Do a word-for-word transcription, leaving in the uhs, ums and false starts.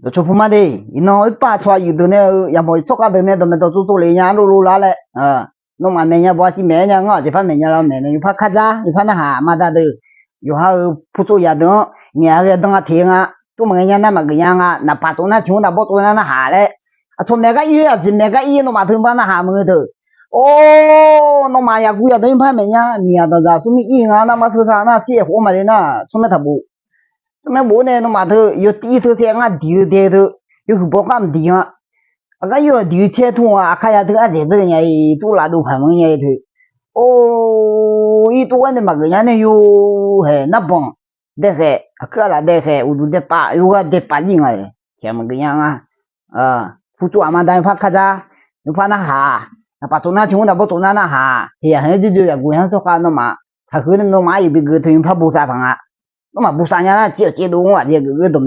Dawqcawq pu ma de, iqnan oerpav tsawrhaq yuif deuq nae-eu yamawq tsawrkhav deuq nae dawqmaeq dawqtsov tsov lef nya lor lor lar laer, nawmaf maeq nya baw-a tiq maeq-aer nya ngar-aq, tiqpar maeq nya lar maeq nae yawpar kar dzar, yawpar narhaq ma da deuq, yawqha-euq pu tsov yaq deuq-anr ngaeq-a ghae dan-a teq nga, tov maqngae nya nar maqgeuf nya nga, naqpaq tsov nar tiq hmr naqbawr tsov nar narhaq laer, aqcawq maeq gar ir-eu aqjeq maeq gar ir-eu nawmaf teu bar narhaq maqngeur deuq. Or, nawmaf yaqguv yaqdan irpar maeq nya, miqyaq danqdzaq smrmir ir nga nar mar teu sa nar tsir-aer khof-awr maqle nar tsawrmyanr taqbof. Tsawrmyanr bof-awr nae nawmaf teu yawtiv teu tae ngar diq-eu dae teu, yawhuiq baw kar maqdiq nga. Aqgar yawdiq-eu caer tmr-aq aqkar ya teu ardaeq deur nya-i tov lafdov paq maqngeur nya-i teu. Or, ir tov-aer nae maqgeuf nya nae yawhaeq narbanq daekhaeq, aqkuir aqlaf daekhaeq, uqduq daepav, yawghaq daepav jir nga-aer tiq ghaq maqgeuf nya nga. Pu tsov aqma da yawpar kar dzar, yawpar narhaq, naqpaq tsov nar tiq hmr naqbawr tsov nar narhaq, heq yaq haeq-aer jir jov yaqguv yanr tsawrkhav nawmaf taqhuiq nae nawmaf-anr iq bi geuf teu yawpar bosav paq nga. Nawmaf bosav nya nar tsir-awq caevdov-anr aqjeq geuf geur dawq